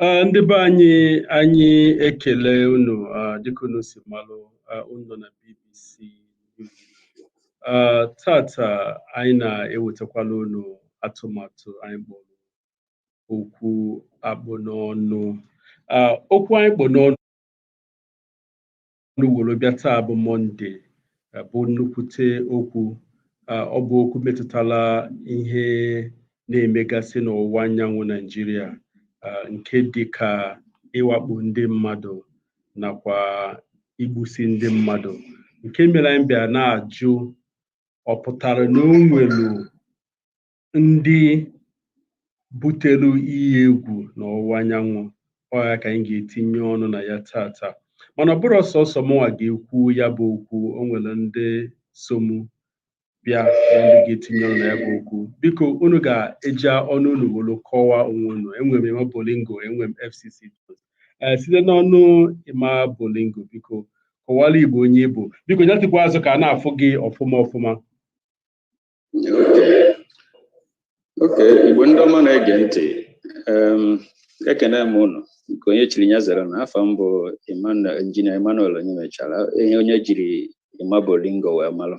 Ndị be anyị, anyị ekele unu. Dịka unu si malụ, unu nọ na BBC News. Tata anyị na-ewetakwala unu atụmatụ anyị kpọrọ Okwu Akpụ n'Ọnụ. Okwu anyị kpụ n'ọnụ were bịa taa bụ Mọnde bụ nnukwute okwu. Ọ bụ okwu metụtara ihe na-emegasị n'ọwụwa anyanwụ Naịjirịa, nke dị ka ịwakpo ndị mmadụ nakwa igbusi ndị mmadụ, nke mere anyị bịa na-ajụ, ọ pụtara na o nwelu ndị butere iyi egwu n'ọwụwa anyanwụ? Ọ ya ka anyị ga-etinye ọnụ na ya tata. Mana ọ bụrụ sọsọ mụnwa ga-ekwu ya bụ okwu, o nwere ndị so mụ bịa bụ ndị ga-etinye ọnụ na ya bụ okwu. Biko, unu ga-eji ọnụ unu were kọwaa onwe unu. Enwere m Emma Bolingo, enwere m FCC Jones. Site n'ọnụ Emma Bolingo, biko kọwara Igbo onye Igbo. Biko nyatịkwa azụ ka a na-afụ gị ọfụma ọfụma. Okay, Igbo ndị ọma na-ege ntị, ekene m unu. Nke onye chiri ya zere. Na afọ m bụ Emmanuel, Injinia Emmanuel Onyemechara, ihe onye jiri Emma Bolingo wee malụ.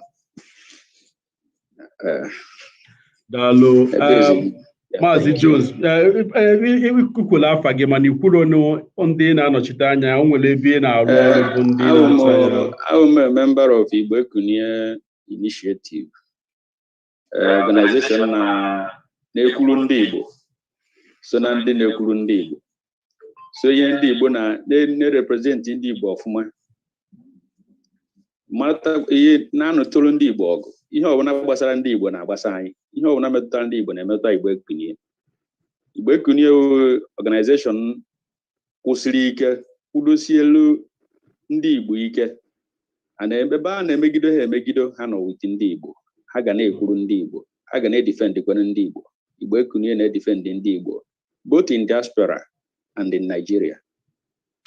Daalụ. Ebe ya, Maazị thank you. Jones, ikwukwula afa gị, mana ikwuro ndị na-anọchite anya. O nwere ebe ị na-arụ ọrụ bụ ndị Abụ m na-anọchite anya. Abụ m a member of Igbo Ekunie Initiative, organization na na-ekwuru ndị Igbo, so na ndị na-ekwuru ndị Igbo, so ihe ndị Igbo na na-represent ndị Igbo ọfụma, mata ihe na-anụtụrụ ndị Igbo ọgụ. Ihe ọbụla gbasara ndị Igbo na-agbasa anyị. Ihe ọbụla metụtara ndị Igbo na-emetụta Igbo Ekunie. Igbo Ekunie wụ organization kwụsịrị ike, kwụdosielu ndị Igbo ike. A na ebe a na-emegido ha emegido ha nọ with ndị Igbo. Ha ga na-ekwuru ndị Igbo, ha ga na-edefendikwanụ ndị Igbo. Igbo Ekunie na-edefend ndị Igbo both in diaspora and in Nigeria.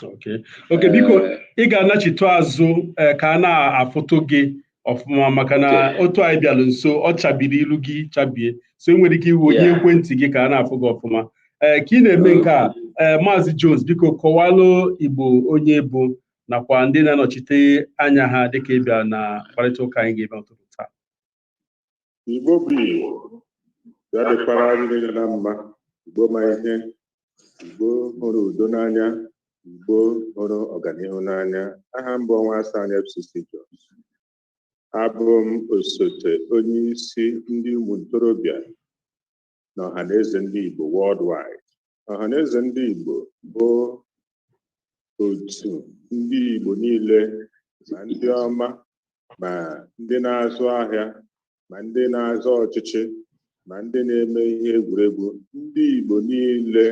Okay, biko, ị ga-anachitụ azụ ka a na-afụtụ gị ọfụma, maka na otu anyị bịara nso, ọ chabiri ilu gị chabie, so ị nwere ike iwu onye ekwentị gị ka a na-afụ gị ọfụma. Ee, ka ị na-eme nke a, ee, Maazị Jones, biko kọwalụ Igbo onye bụ nakwa ndị na-anọchite anya ha, dịka ị bịara na mkparịta ụka anyị ga-eme ụtụtụ taa. Igbo bụ Igbo, ya dịkwara anyị niile na mma. Igbo ma ihe, Igbo hụrụ udo n'anya, Igbo hụrụ ọganihu n'anya. Aha mbụ ọnwa asaa anya FCC Jos. Abụ m osote onye isi ndị ụmụ ntorobịa na Ọhaneze Ndị Igbo worldwide. Ọhaneze Ndị Igbo bụ otu ndị Igbo niile, ma ndị ọma, ma ndị na-azụ ahịa, ma ndị na-azọ ọchịchị, ma ndị na-eme ihe egwuregwu. Ndị Igbo niile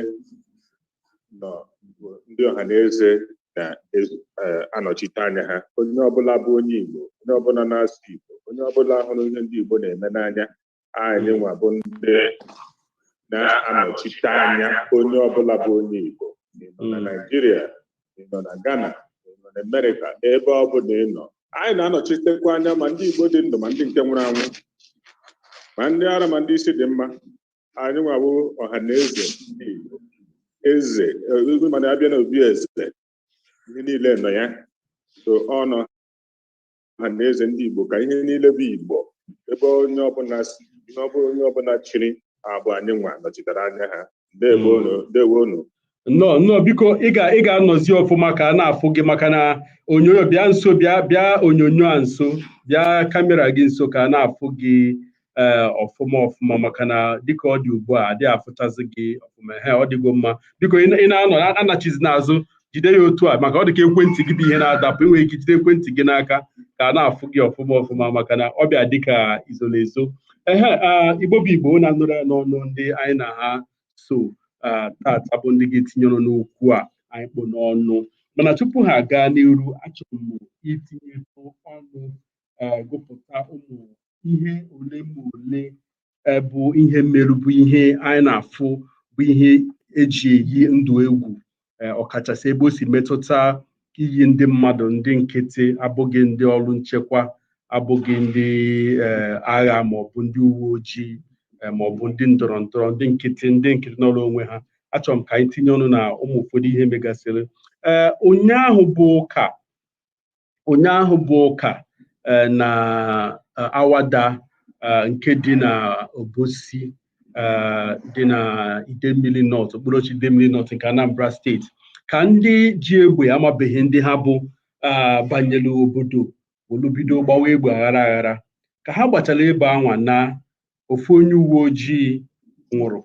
nọ bụ ndị Ọhaneze na-anọchite anya ha. Onye ọbụla bụ onye Igbo, onye ọbụla na-asụ Igbo, onye ọbụla hụrụ ihe ndị Igbo na-eme n'anya, anyị nwa bụ ndị na-anọchite anya onye ọbụla bụ onye Igbo. Ị nọ na Naịjirịa, ị nọ na Ghana, ị nọ na Amerịka, ebe ọ bụla ị nọ, anyị na-anọchitekwa anya ma ndị Igbo dị ndụ, ma ndị nke nwụrụ anwụ, ma ndị ara, ma ndị isi dị mma. Anyị nwawo Ọha na Eze Ndị Igbo. Eze mana abịa na obi eze, ihe niile nọ ya. So ọ nọ Ọha na Eze Ndị Igbo ka ihe niile bụ Igbo, ebe onye ọbụla si, ihe ọ bụla onye ọbụla chiri abụ, anyị nwa nọchitere anya ha. Ndewonu, ndewonu. Nnọọ, nnọọ. Biko, ị ga-anọzi ọfụma ka a na-afụ gị, maka na onyonyo bịa nso, bịa bịa onyonyo a nso, bịa kamera gị nso ka a na-afụ gị ee ọfụma ọfụma, maka na dịka ọ dị ugbu a, adịghị afụchazi gị ọfụma. Ehe, ọ dịgo mma. Biko, ị na-anọ anachizi n'azụ, jide ya otu a, maka ọ dị ka ekwentị gị bụ ihe na-adapụ. Ị nwere ike jide ekwentị gị n'aka ka a na-afụ gị ọfụma ọfụma, maka na ọ bịa dịka izolo ezo. Ehe, Igbo bụ Igbo, na-anụrụ ya n'ọnụ ndị anyị na ha so tata bụ ndị ga-etinye ọnụ n'okwu a anyị kpụ n'ọnụ. Mana tupu ha gaa n'iru, achọrọ m itinyetụ ọnụ, gụpụta ụmụ ihe ole ma ole bụ ihe mmerụ, bụ ihe anyị na-afụ, bụ ihe eji eyi ndụ egwu, ọkachasị ebe o si metụta iyi ndị mmadụ, ndị nkịtị, abụghị ndị ọrụ nchekwa, abụghị ndị agha maọbụ ndị uwe ojii maọbụ ndị ndọrọ ndọrọ, ndị nkịtị, ndị nkịtị nọrọ onwe ha. Achọrọ m ka anyị tinye ọnụ na ụmụ ụfọdụ ihe megasịrị. Ee, ụnyaahụ bụ ụka, ụnyaahụ bụ ụka na Awada nke dị na Obosi, dị na Idemmili North, okpukperechi Idemmili North nke Anambra Steeti, ka ndị ji egbe amabeghị ndị ha bụ banyere obodo olubido gbawa egbe aghara aghara. Ka ha gbachara egbe anwa na ofu onye uwe ojii nwụrụ,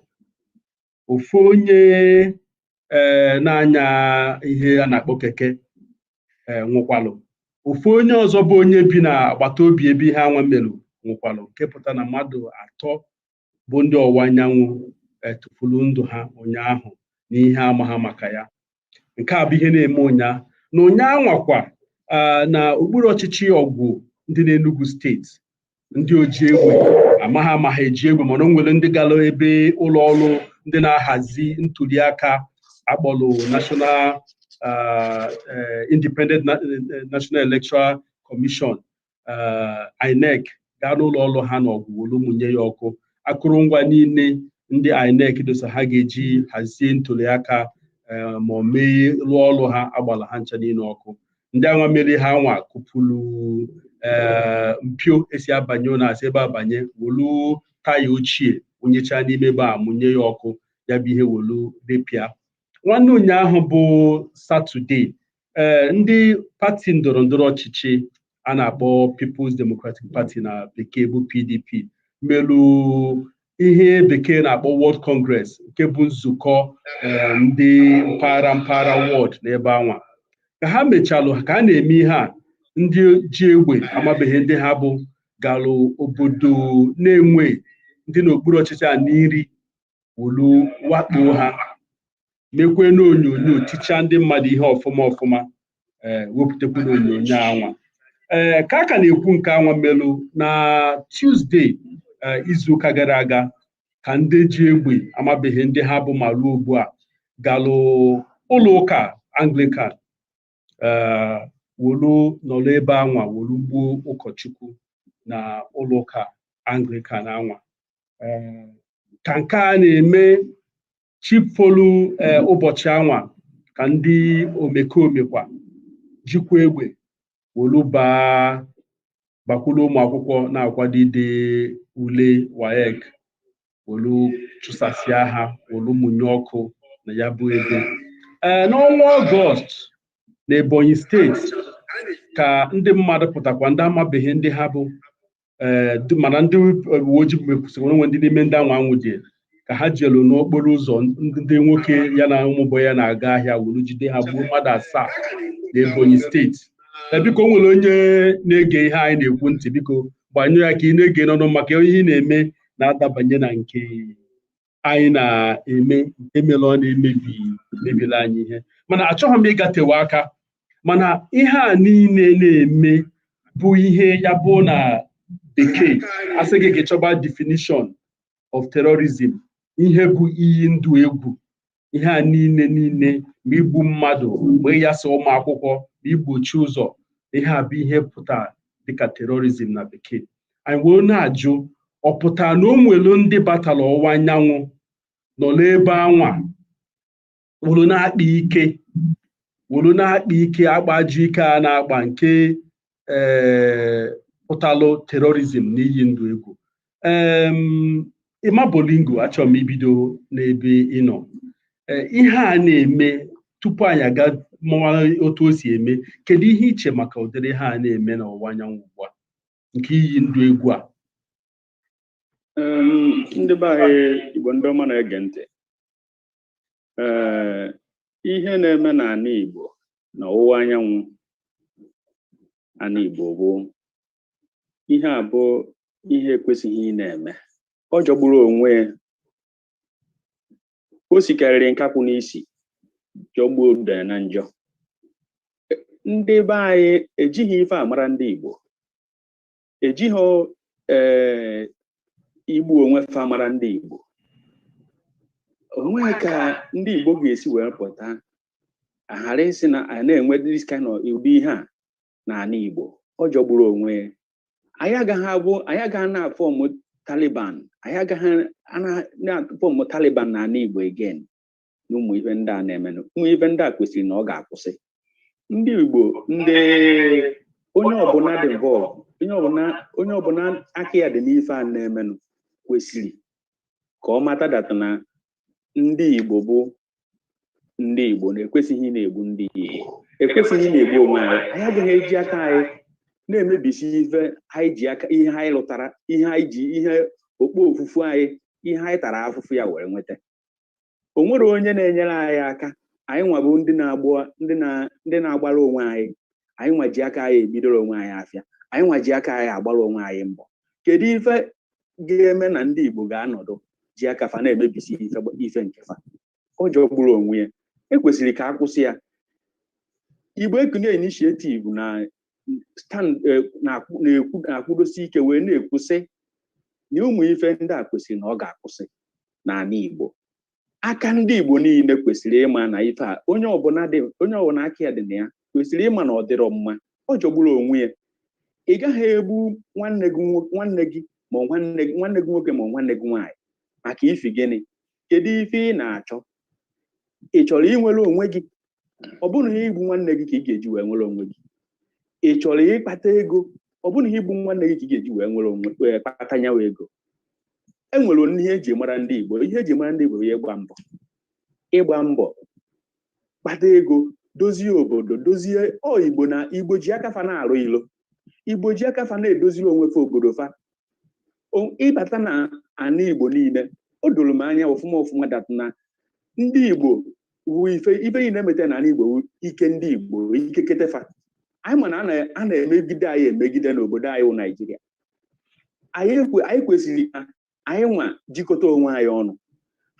ofu onye na-anya ihe a na-akpọ keke nwụkwalụ, ofu onye ọzọ bụ onye bi na agbata obi ebe ihe anwa merụ nwụkwalụ, nke pụta na mmadụ 3 bụ ndị ọwụwa anyanwụ tụfuru ndụ ha ụnyaahụ n'ihe ama ha maka ya. Nke a bụ ihe na-eme ụnyaahụ. Na ụnyaahụ nwakwa, na okpuru ọchịchị Ọgwụ ndị n'Enugu Steeti, ndị oji egbe amaghị ama ha eji egbe, mana o nwere ndị gara ebe ụlọ ọrụ ndị na-ahazi ntuli aka akpọrọ National Independent National Electoral Commission, INEC, gaa n'ụlọ ọrụ ha n'Ọgwụ wolu mụnye ya ọkụ. Akụrụngwa niile ndị INEC dosa ha ga-eji hazie ntuli aka ma ọ mee rụọ ọrụ ha, agbara ha ncha niile ọkụ. Ndị anwa mere ha nwa kụpụrụ mpio esi abanye ụlọ asị ebe abanye, wolu taya ochie wụnyecha n'ime ebe a, mụnye ya ọkụ, ya bụ ihe wolu repịa. Nwanne ụnyaahụ bụ Satọde, ndị pati ndọrọ ndọrọ ọchịchị a na-akpọ People's Democratic Party na bekee, bụ PDP, merụ ihe bekee na-akpọ World Congress, nke bụ nzukọ ndị mpaghara mpaghara ward n'ebe anwa. Ka ha mechalụ, ka a na-eme ihe a, ndị ji egbe amabeghị ndị ha bụ galụ obodo na-enwe ndị n'okpuru ọchịchị a n'iri wolu wakpo ha, mekwe n'onyonyo, tichaa ndị mmadụ ihe ọfụma ọfụma, ee, wepụtakwu n'onyonyo anwa. Ee, ka a ka na-ekwu nke anwa melụ na Tuesday izuụka gara aga, ka ndị ji egbe amabeghị ndị ha bụ ma ruo ugbu a galụ ụlọ ụka Anglican, ee, wolu nọrọ ebe anwa wolu gbuo ụkọchukwu na ụlọ ụka Anglican anwa. Ee, ka nke a na-eme, chifolu ụbọchị anwa, ka ndị omekome kwa jikwa egbe wolu baa bakwuru ụmụ akwụkwọ na-akwado ide ule WAEC, wolu chụsasịa ha, wolu mụnye ọkụ na ya bụ ebe. Ee, n'ọnwa Ọgọst na Ebonyi Steeti, ka ndị mmadụ pụtakwa, ndị amabeghị ndị ha bụ, ee, mana ndị uwe ojii mekwusịrị onwe ndị n'ime ndị anwa anwụdie, ka ha jelu n'okporo ụzọ, ndị nwoke ya na ụmụ ya na-aga ahịa, wuru jide ha, gbuo mmadụ 7 na Ebonyi Steeti. Biko, o nwere onye na-ege ihe anyị na-ekwu ntị, biko gbanyụọ ya ka ị na-ege n'ọnụ, maka ihe ị na-eme na-adabanye na nke anyị na-eme, nke mere ọ na-emebi mebiri anyị ihe. Mana achọghị m ịgatewe aka, mana ihe a niile na-eme bụ ihe ya bụ na bekee asị gị ka ị chọba definition of terrorism, ihe bụ iyi ndụ egwu. Ihe a niile niile, ma igbu mmadụ, ma ịyasa ụmụ akwụkwọ, ma igbochi ụzọ, ihe a bụ ihe pụtara dịka terrorism na bekee. Anyị wee na-ajụ, ọ pụtara na o nwere ndị batara ọwụwa anyanwụ nọ n'ebe anwa wuru na-akpa ike, wuru na-akpa ike, akpa ajọ ike a na-akpa, nke ee pụtalụ terrorism n'iyi ndụ egwu? Ịma Bolingo, achọrọ m ibido n'ebe ị nọ. Ihe a na-eme, tupu anyị aga mụwa otu o si eme, kedu ihe iche maka ụdịrị ihe a na-eme n'ọwụwa anyanwụ ugbu a, nke iyi ndụ egwu a? Ndị be anyị, Igbo ndị ọma na-ege ntị, ee, ihe na-eme n'ala Igbo na ọwụwa anyanwụ ala Igbo bụ ihe a bụ ihe ekwesịghị ị na-eme. Ọ jọgburu onwe ya, o sikarịrị nkakwụ n'isi, jọgbuo udene na njọ. Ndị be anyị ejighị ife amara ndị Igbo, ejighị ee igbu onwe fa mara ndị Igbo. Onweghị ka ndị Igbo ga-esi wee pụta aghara ịsị na a na-enwe this kind of ụdị ihe a n'ala Igbo. Ọ jọgburu onwe ya. Anyị agaghị abụ, anyị agaghị na-aform Taliban, anyị agaghị na-aform Taliban n'ala Igbo again. Na ụmụ ife ndị a na-emenụ, ụmụ ife ndị a kwesịrị na ọ ga-akwụsị. Ndị Igbo, ndị onye ọbụla dị involve, onye ọbụla aka ya dị n'ife a na-emenụ kwesịrị ka ọ mata that na ndị Igbo bụ ndị Igbo, na-ekwesịghị ị na-egbu ndị Igbo, ekwesịghị ị na-egbu onwe anyị. Anyị agaghị eji aka anyị na-emebisi ife anyị ji aka, ihe anyị lụtara, ihe anyị ji, ihe okpo ofufu anyị, ihe anyị tara afụfụ ya were nweta. O nwere onye na-enyere anyị aka. Anyị nwa bụ ndị na-agbọ, ndị na-agbara onwe anyị. Anyị nwa ji aka anyị ebidoro onwe anyị afịa. Anyị nwa ji aka anyị agbara onwe anyị mbọ. Kedu ife ga-eme na ndị Igbo ga-anọdụ ji aka fa na-emebisi ife nke fa? Ọ jọgburu onwe ya. Ekwesịrị ka a kwụsị ya. Igbo Ekunie Initiative na stand na-ekwu, na-akwụdosi ike wee na-ekwu sị na ụmụ ife ndị a kwesịrị na ọ ga-akwụsị n'ala Igbo. Aka ndị Igbo niile kwesịrị ịma na ife a, onye ọbụla dị, onye ọbụla aka ya dị na ya kwesịrị ịma na ọ dịrọ mma. Ọ jọgburu onwe ya. Ị gaghị egbu nwanne gị, nwanne gị ma ọ nwanne gị nwoke ma ọ nwanne gị nwaanyị maka ifi gịnị? Kedu ife ị na-achọ? Ị chọrọ inwere onwe gị? Ọ bụrụ na igbu nwanne gị ka ị ga-eji wee nwere onwe gị. Ị chọrọ ịkpata ego? Ọ bụrụ na igbu nwanne gị ka ị ga-eji wee nwere onwe wee kpata nyawa ego. E nwere ihe eji mara ndị Igbo. Ihe eji mara ndị Igbo bụ ịgba mbọ, ịgba mbọ kpata ego, dozie obodo, dozie ọ Igbo. Na Igbo ji aka fa na-arụ ilo, Igbo ji aka fa na-edoziri onwe fa obodo fa. Ịbata na ana Igbo niile, o doro m anya ọfụma ọfụma that na ndị Igbo wu ife niile emeta na ala Igbo wu ike ndị Igbo, ike ketefa. Anyị ma na a na-emegide anyị emegide n'obodo anyị wụ Naijiria. Anyị kwesịrị ka anyị nwa jikọta onwe anyị ọnụ,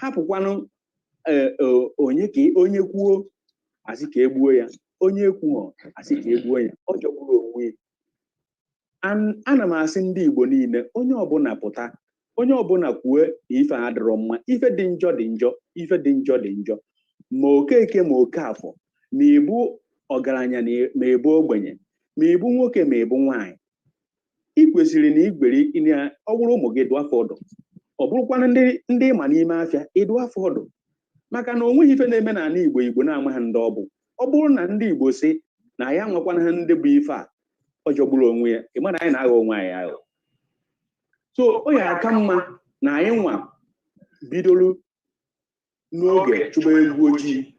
hapụkwanụ onye ka onye kwuo asị ka egbuo ya, onye ekwuo asị ka egbuo ya. Ọ jọgburu onwe ya. Ana m asị ndị Igbo niile, onye ọbụla pụta, onye ọbụla kwue na ife adịrọ mma. Ife dị njọ dị njọ, ife dị njọ dị njọ. Ma Okeke ma Okafọ, ma ịbụ ọgaranya ma ịbụ ogbenye, ma ịbụ nwoke ma ịbụ nwaanyị, ị kwesịrị na igwere ọ bụrụ ụmụ gị dụ afọ ọdụ, ọ bụrụkwanụ ndị ịma n'ime afịa ịdụ afọ ọdụ, maka na o nweghị ife na-eme n'ala Igbo Igbo na-ama ha ndị ọ bụ. Ọ bụrụ na ndị Igbo si na ya nwekwana ha ndị bụ ife a, ọ jọgburu onwe ya. Ị ma na anyị na-aghọ onwe anyị aghọ. So o ya aka mma na anyị nwa bidoro n'oge chụba egwu ojii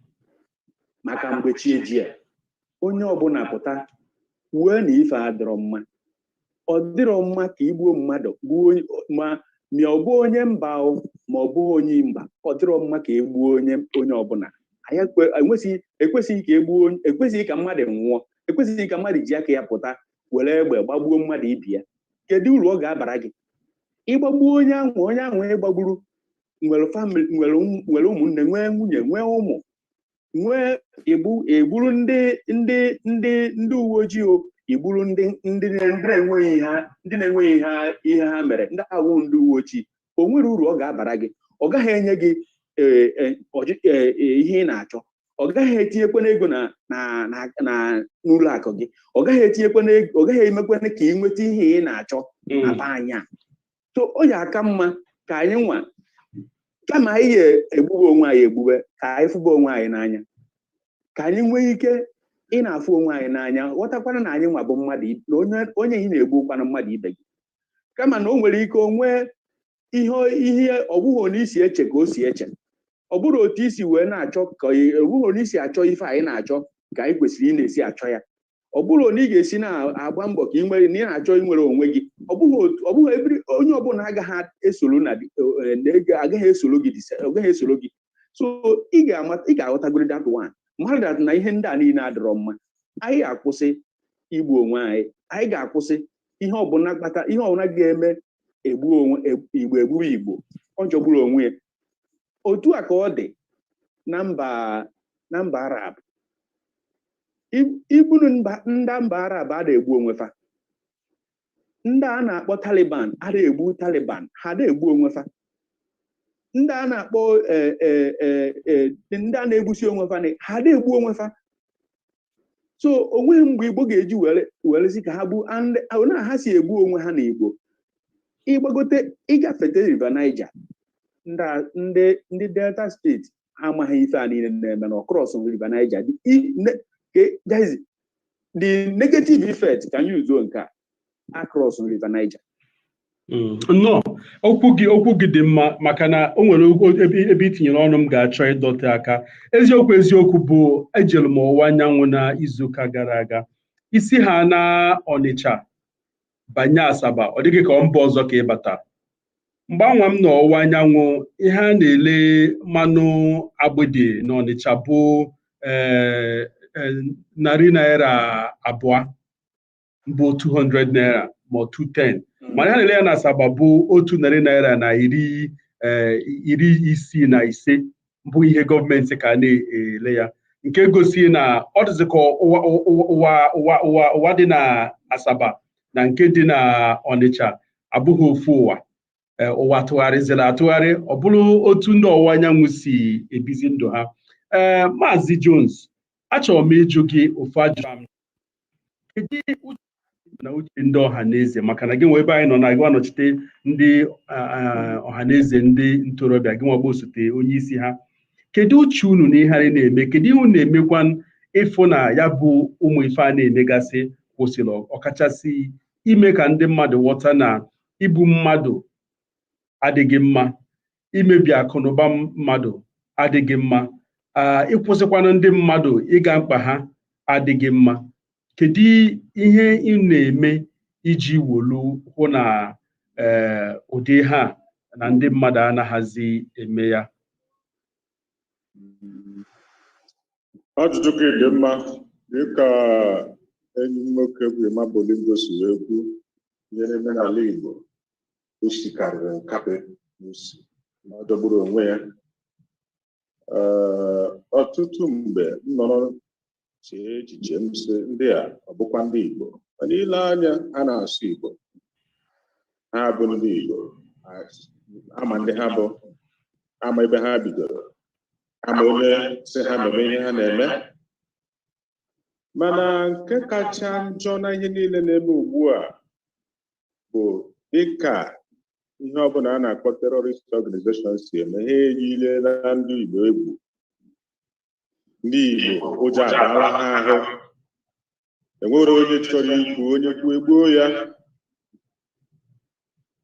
maka mgbe chi eji a. Onye ọbụla pụta kwuo na ife adịrọ mma. Ọ dịrọ mma ka igbuo mmadụ, gbuo ma ọ bụ onye mba o, ma ọ bụghị onye mba. Ọ dịrọ mma ka egbuo onye ọbụla. Anyị ekwesịghị ka egbuo, ekwesịghị ka mmadụ nwụọ, ekwesịghị ka mmadụ ji aka ya pụta were egbe gbagbuo mmadụ ibi ya. Kedu uru ọ ga-abara gị ịgbagbuo onye ahụ? Onye ahụ ịgbagburu nwere family, nwere ụmụnne, nwee nwunye, nwee ụmụ, nwee igbu egburu ndị uwe ojii o igburu ndị na-enweghị ihe ha mere, ndị awụ ndị uwe ojii. O nwere uru ọ ga-abara gị? Ọ gaghị enye gị ihe ị na-achọ. Ọ gaghị etinyekwana ego na n'ụlọ akụ gị. Ọ gaghị etinyekwana ego, ọ gaghị emekwana ka ị nweta ihe ị na-achọ na be anyị a. So ọ ya aka mma ka anyị nwa, kama anyị ga-egbube onwe anyị egbube, ka anyị fụba onwe anyị n'anya, ka anyị nwee ike ị na-afụ onwe anyị n'anya, ghọtakwana na anyị nwa bụ mmadụ, na onye ị na-egbu kwana mmadụ ibe gị. Kama na o nwere ike o nwee ihe ọ bụghị na isi eche ka o si eche, ọ bụrụ otu isi wee na-achọ ka ọ bụghị na isi achọ ife anyị na-achọ ka anyị kwesịrị ị na-esi achọ ya. Ọ bụrụ na ị ga-esi na-agba mbọ ka ị nwere na ị na-achọ inwere onwe gị, ọ bụghị ebiri onye ọbụla agaghị esoro na ego agaghị esoro gị ọ gaghị esoro gị. So ị ga-amata, ị ga-aghọtagoro that one mmadụ that na ihe ndị a niile adịrọ mma. Anyị ga-akwụsị igbu onwe anyị. Anyị ga-akwụsị ihe ọbụla kpata ihe ọbụla ga-eme egbu onwe Igbo, egburu Igbo. Ọ jọgburu onwe ya. Otu a ka ọ dị na mba Arab. Igburu mba ndị mba Arab ada egbu onwe fa. Ndị a na-akpọ Taliban ada egbu Taliban, ha ada egbu onwe fa. Ndị a na-akpọ ndị a na-egbusi onwe fa, ha ada egbu onwe fa. So onweghị mgbe Igbo ga-eji were werezi ka ha gbuo and na ha si egbu onwe ha na Igbo. Ịgbagote ịgafete River Niger, ndị Delta State Ha amaghị ife a niile na-eme na cross River Niger. The negative effect can use nke a across River Niger. Nnọọ, okwu gị dị mma, maka na o nwere ebe itinyere ọnụ m ga-achọ ịdọte aka. Eziokwu, eziokwu bụ, ejere m ọwụwa anyanwụ na izuụka gara aga. Isi ha na Ọnịcha banye Asaba, ọ dịghị ka mba ọzọ ka ịbata. Mgbe anwa m n'ọwụwa anyanwụ, ihe a na-ele mmanụ agbịdị n'Ọnịcha bụ ₦200, bụ 200 naira ma 210, mana ihe a na-ele ya na Asaba bụ ₦165, bụ ihe gọọmenti ka na-ele ya, nke gosi na ọ dịzị ka ụwa ụwa ụwa ụwa ụwa dị na Asaba na nke dị na Ọnịcha abụghị ofu ụwa. Ụwa tụgharịziri atụgharị, ọ bụrụ otu ndị ọwụwa anyanwụ si ebizi ndụ ha. Ee, Maazị Jones, achọrọ m ịjụ gị ofu ajụjụ. Kedu uche na uche ndị ọha na eze, maka na gị nwe ebe anyị nọ na gị anọchite ndị ọha na eze, ndị ntorobịa, gị nwagba osote onye isi ha, kedu uche unu na ihe anyị na-eme? Kedu ihe unu na-emekwa ịfụ na ya bụ ụmụ ife a na-emegasị kwụsịrị, ọkachasị ime ka ndị mmadụ ghọta na igbu mmadụ adịghị mma, imebi akụnụba mmadụ adịghị mma, ịkwụsịkwanụ ndị mmadụ ịga mkpa ha adịghị mma? Kedu ihe ị na-eme iji wolu hụ na ee ụdị ha na ndị mmadụ anaghịzi eme ya? Ajụjụ gị dị mma. Dịka enyi m nwoke bụ Emma Bolingo si wee kwu, ihe na-eme n'ala Igbo o sikarịrị nkapị n'usi ma ọ jọgburu onwe ya. Ee, ọtụtụ mgbe m nọrọ chee echiche, m sị, ndị a ọ bụkwa ndị Igbo? Mana ile anya, ha na-asụ Igbo, ha bụ ndị Igbo, ama ndị ha bụ, ama ebe ha bidoro, ama onye si ha mebe ihe ha na-eme. Mana nke kacha njọ na ihe niile na-eme ugbu a bụ dịka ihe ọbụla a na-akpọ terrorist organization si eme, ha eyilela ndị Igbo egwu. Ndị Igbo, ụjọ abaala ha ahụ. Enwere onye chọrọ ikwu, onye kwuo, egbuo ya.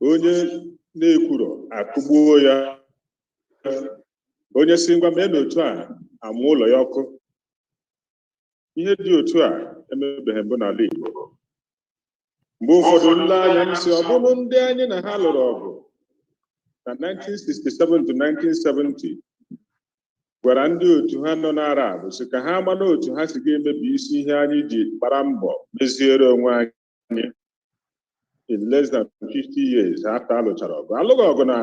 Onye na-ekwuro, akụgbuo ya. Onye si ngwa mee n'otu a, amụ ụlọ ya ọkụ. Ihe dị otu a emebeghị mbụ n'ala Igbo. Mgbe ụfọdụ nle anya, m si, ọ bụrụ ndị anyị na ha lụrụ ọgụ na 1967 to 1970 gwara ndị otu ha nọ n'Arab si ka ha mara otu ha si ga-emebi isi ihe anyị ji gbara mbọ meziere onwe anyị in less than 50 years after alụchara ọgụ. Alụghị ọgụ na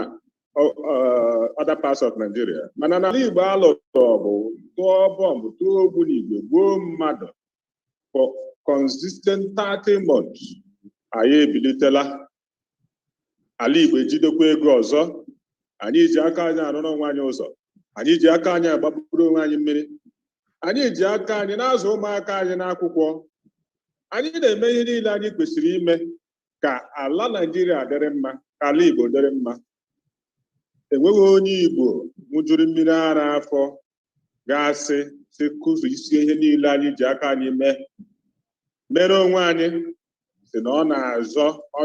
other parts of Nigeria, mana n'ala Igbo alụrụ ọgụ, tụọ bọmbụ, tụọ ogbunigwe, gbuo mmadụ for consistent 30 months. Anyị ebilitela, ala Igbo ejidekwa ego ọzọ. Anyị ji aka anyị arụrụ onwe anyị ụzọ, anyị ji aka anyị agbapụrụ onwe anyị mmiri, anyị ji aka anyị na-azụ ụmụaka anyị n'akwụkwọ. Anyị na-eme ihe niile anyị kwesịrị ime ka ala Naịjirịa dịrị mma, ka ala Igbo dịrị mma. Enweghị onye Igbo ṅụjuru mmiri ara afọ ga-asị sị kụzụ isi ihe niile anyị ji aka anyị mee mere onwe anyị, si na ọ na-azọ, ọ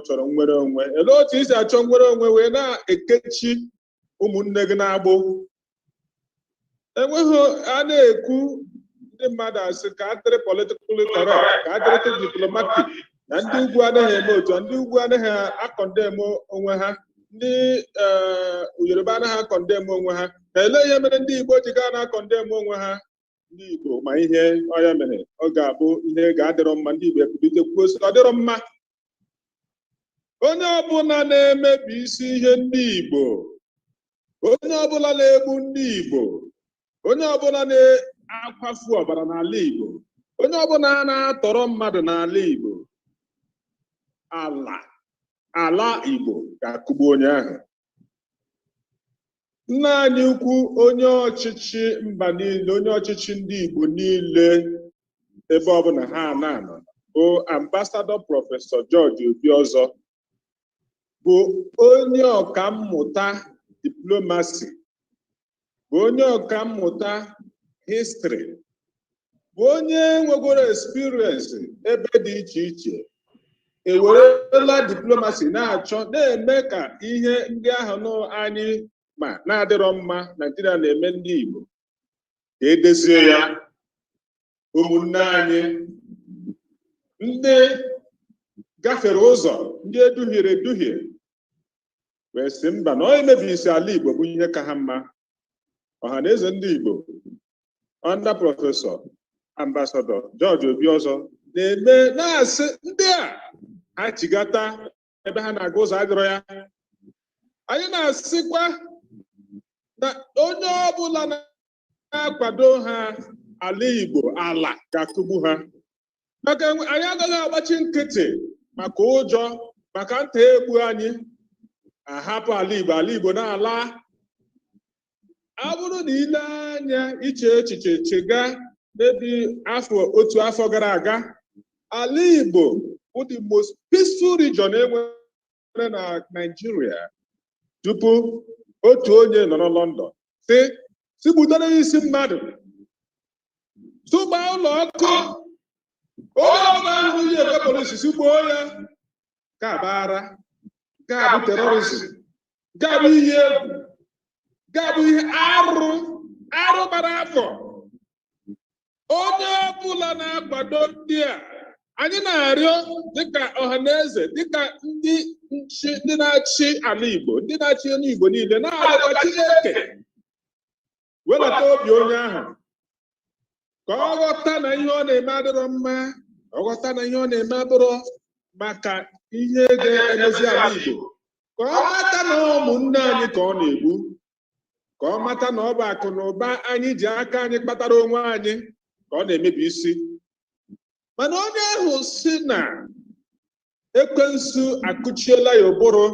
chọrọ nnwere onwe. Elee otu isi achọ nnwere onwe wee na-ekechi ụmụnne gị na-agbụ? Enweghị. A na-ekwu, ndị mmadụ asị ka adịrị politically correct, ka adịrị diplomatic, na ndị ugwu anaghị eme otu a, ndị ugwu anaghị a-condemn onwe ha, ndị Yoruba anaghị a-condemn onwe ha. Na ele ihe mere ndị Igbo ji gaa na-a-condemn onwe ha? Ndị Igbo ma ihe ọ ya mere ọ ga-abụ ihe ga-adịrọ mma. Ndị Igbo ekwulite kwuo sị ọ dịrọ mma. Onye ọbụla na-emebi isi ihe ndị Igbo, onye ọbụla na-egbu ndị Igbo, onye ọbụla na-akwafu ọbara n'ala Igbo, onye ọbụla na-atọrọ mmadụ n'ala Igbo, ala Igbo ga-akụgbu onye ahụ. Nna anyị ukwu, onye ọchịchị mba niile, onye ọchịchị ndị Igbo niile ebe ọbụla ha na-anọ, bụ Ambassador Professor George Obiozor, bụ onye ọkammụta diplomacy, bụ Bụ onye ọka mmụta history, bụ onye nwegoro experience ebe dị iche iche, ewerela diplomacy na-achọ na-eme ka ihe ndị ahụ nụ anyị ma na-adịrọ mma Naijiria na-eme ndị Igbo ka edezie ya. Ụmụnne anyị ndị gafere ụzọ, ndị eduhiere eduhie, wee sị mba, na ọ emebisi ala Igbo bụ ihe ka ha mma. Ọha na eze ndị Igbo under Professor Ambassador George Obiozor na-eme na-asị ndị a ha chigata ebe ha na-aga, ụzọ adịrọ ya. Anyị na-asịkwa na onye ọbụla na-akwado ha, ala Igbo, ala ga-akụgbu ha, maka anyị agaghị agbachi nkịtị maka ụjọ, maka nta egbu anyị ahapụ ala Igbo, ala Igbo na-ala. Ọ bụrụ na ile anya, iche echiche, chega maybe afọ otu afọ gara aga, ala Igbo bụ the most peaceful region enwere na Nigeria, tupu otu onye nọrọ London si gbutere isi mmadụ, tụgba ụlọ ọkụ, onye ọbụla ahụ yi ebe polisi si gbuo ya. Nke a bụ ara, nke a bụ terrorism, nke a bụ iyi egwu, nke a bụ ihe arụ, arụ gbara afọ. Onye ọbụla na-akwado ndị a, anyị na-arịọ dịka ọhaneze, dịka ndị nchi, ndị na-achị ala Igbo, ndị na-achị onye Igbo niile, na-arịọkwa Chineke welata obi onye ahụ ka ọ ghọta na ihe ọ na-eme adịrọ mma, ọ ghọta na ihe ọ na-eme abụrọ maka ihe ga-emezi ala Igbo, ka ọ mata na ụmụnne anyị ka ọ na-egbu, ka ọ mata na ọ bụ akụ na ụba anyị ji aka anyị kpatara onwe anyị ka ọ na-emebi isi. Mana onye ahụ si na ekwensu akụchiela ya ụbụrụ,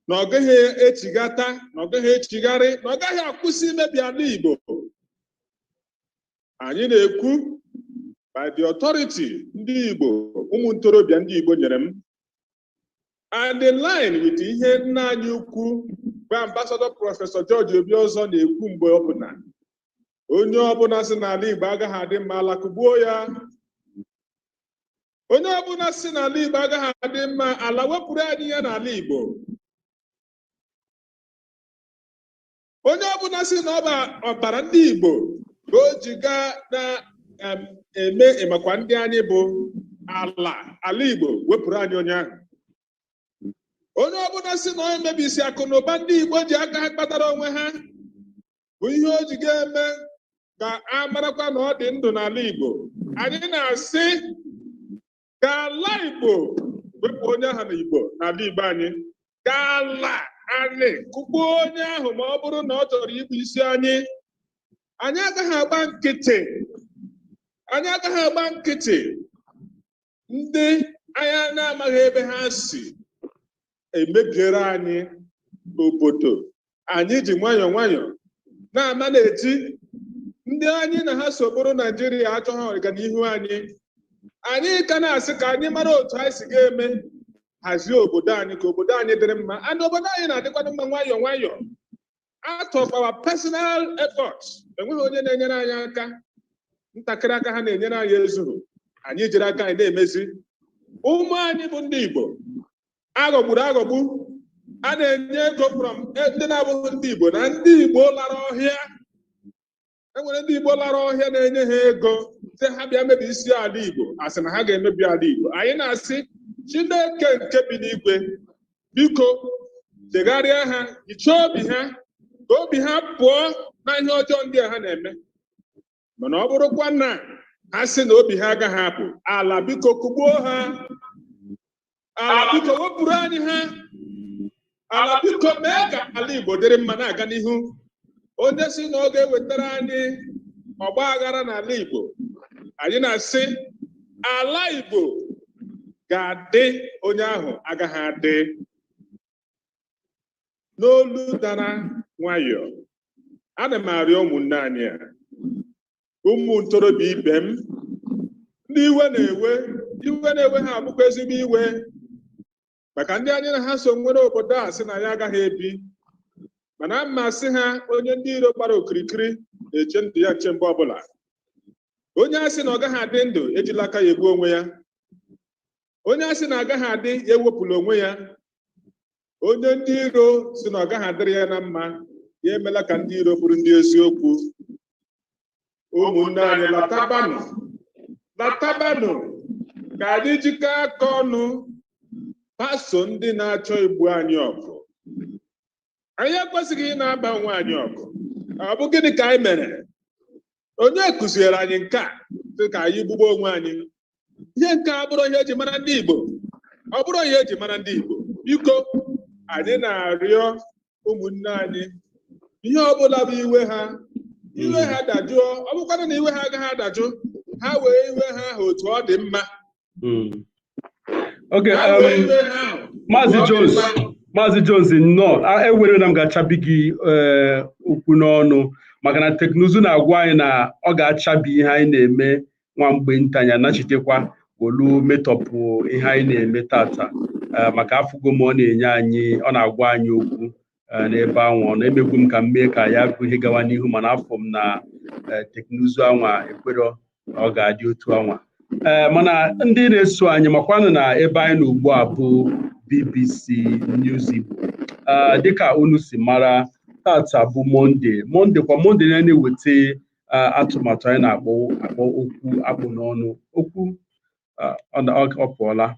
na ọ gaghị echigata, na ọ gaghị echigharị, na ọ gaghị akwụsị imebi ala Igbo, anyị na-ekwu by the authority ndị Igbo, ụmụ ntorobịa ndị Igbo nyere m, and in line with ihe nna anyị ukwu bụ Ambassador Professor George Obiozor na-ekwu mgbe ọbụla, onye ọbụla si n'ala Igbo agaghị adị mma, ala kụgbuo ya. Onye ọbụla si n'ala Igbo agaghị adị mma, ala wepụrụ anyị ya n'ala Igbo. Onye ọbụla si na ọ bụ ọbara ndị Igbo ka o ji gaa na-eme ịmakwa ndị anyị bụ ala, ala Igbo wepụrụ anyị onye ahụ. Onye ọbụla si na ọ emebisi akụ na ụba ndị Igbo ji aka ha kpatara onwe ha bụ ihe o ji ga-eme ka a marakwa na ọ dị ndụ n'ala Igbo, anyị na-asị ka ala Igbo wepụ onye ahụ n'Igbo, n'ala Igbo anyị, ka ala anyị kụgbuo onye ahụ ma ọ bụrụ na ọ chọrọ igbu isi anyị. Anyị agaghị agba nkịtị, anyị agaghị agba nkịtị. Ndị anyị na-amaghị ebe ha si emebiere anyị obodo anyị ji nwayọọ nwayọọ na-ama na-eti ndị anyị na ha so bụrụ Naijiria achọghị ọganihu anyị. Anyị ka na-asị ka anyị mara otu anyị si ga-eme hazie obodo anyị ka obodo anyị dịrị mma, and obodo anyị na-adịkwanụ mma nwayọọ nwayọọ out of our personal efforts. Enweghị onye na-enyere anyị aka, ntakịrị aka ha na-enyere anyị ezughị. Anyị jiri aka anyị na-emezi. Ụmụ anyị bụ ndị Igbo aghọgburu aghọgbu, a na-enye ego from ndị na-abụghị ndị Igbo na ndị Igbo lara ọhịa. Enwere ndị Igbo lara ọhịa na-enye ha ego sị ha bịa mebi isi ala Igbo, asị na ha ga-emebi ala Igbo. Anyị na-asị Chineke nke bi n'igwe, biko chegharịa ha, hichaa obi ha, ka obi ha pụọ na ihe ọjọọ ndị a ha na-eme. Mana ọ bụrụkwa na ha sị na obi ha agaghị apụ, ala biko kụgbuo ha, ala biko wepụrụ anyị ha, ala biko mee ka ala Igbo dịrị mma na-aga n'ihu. Onye si na ọ ga-ewetara anyị ọgba aghara n'ala Igbo, anyị na-asị ala Igbo ga-adị, onye ahụ agaghị adị. N'olu dara nwayọọ, ana m arịọ ụmụnne anyị a, ụmụ ntorobịa ibe m, ndị iwe na-ewe, iwe na-ewe ha abụkwa ezigbo iwe maka ndị anyị na ha so nwere obodo a sị na ya agaghị ebi. Mana mma sị ha, onye ndị iro gbara okirikiri na-eche ndụ ya nche mgbe ọbụla. Onye a sị na ọ gaghị adị ndụ ejila aka ya egbu onwe ya. Onye a sị na agaghị adị ya ewepụla onwe ya. Onye ndị iro si na ọ gaghị adịrị ya na mma, ya emela ka ndị iro bụrụ ndị eziokwu. Ụmụnne anyị, latabanụ, latabanụ, ka anyị jikọọ aka ọnụ paso ndị na-achọ igbu anyị ọgụ. Anyị ekwesịghị ị na-aba onwe anyị ọgụ. Ọ bụ gịnị ka anyị mere? Onye kụziere anyị nke a sị ka anyị gbugbo onwe anyị? Ihe nke a bụrụ ihe eji mara ndị Igbo, ọ bụrụ ihe eji mara ndị Igbo. Biko, anyị na-arịọ ụmụnne anyị, ihe ọbụla bụ iwe ha, iwe ha dajụọ. Ọ bụkwanụ na iwe ha agaghị adajụ, ha wee iwe ha ahụ otu ọ dị mma. Okay, Ha wee iwe ha ahụ Maazị otu ọ dị Jones, mma. Maazị Jones, nnọọ. Ewere na m ga-achabi gị okwu n'ọnụ maka na teknụzụ na-agwa anyị na ọ ga-achabi ihe anyị na-eme nwa mgbe nta, anyị anachitekwa wolu metọpụ ihe anyị na-eme tata, maka afụgo m ọ na-enye anyị, ọ na-agwa anyị okwu n'ebe ahụ. Ọ na-emegbu m ka m mee ka ya bụ ihe gawa n'ihu, mana afọ m na teknụzụ anwa ekwerọ na ọ ga-adị otu anwa. Ee, mana ndị na-eso anyị, makwanụ na ebe anyị nọ ugbu a bụ BBC News Igbo. Ee, dịka unu si mara, tata bụ Mọnde. Mọnde kwa Mọnde na-eweta atụmatụ anyị na-akpọ akpọ okwu akpụ n'ọnụ. Okwu ọ pụọla.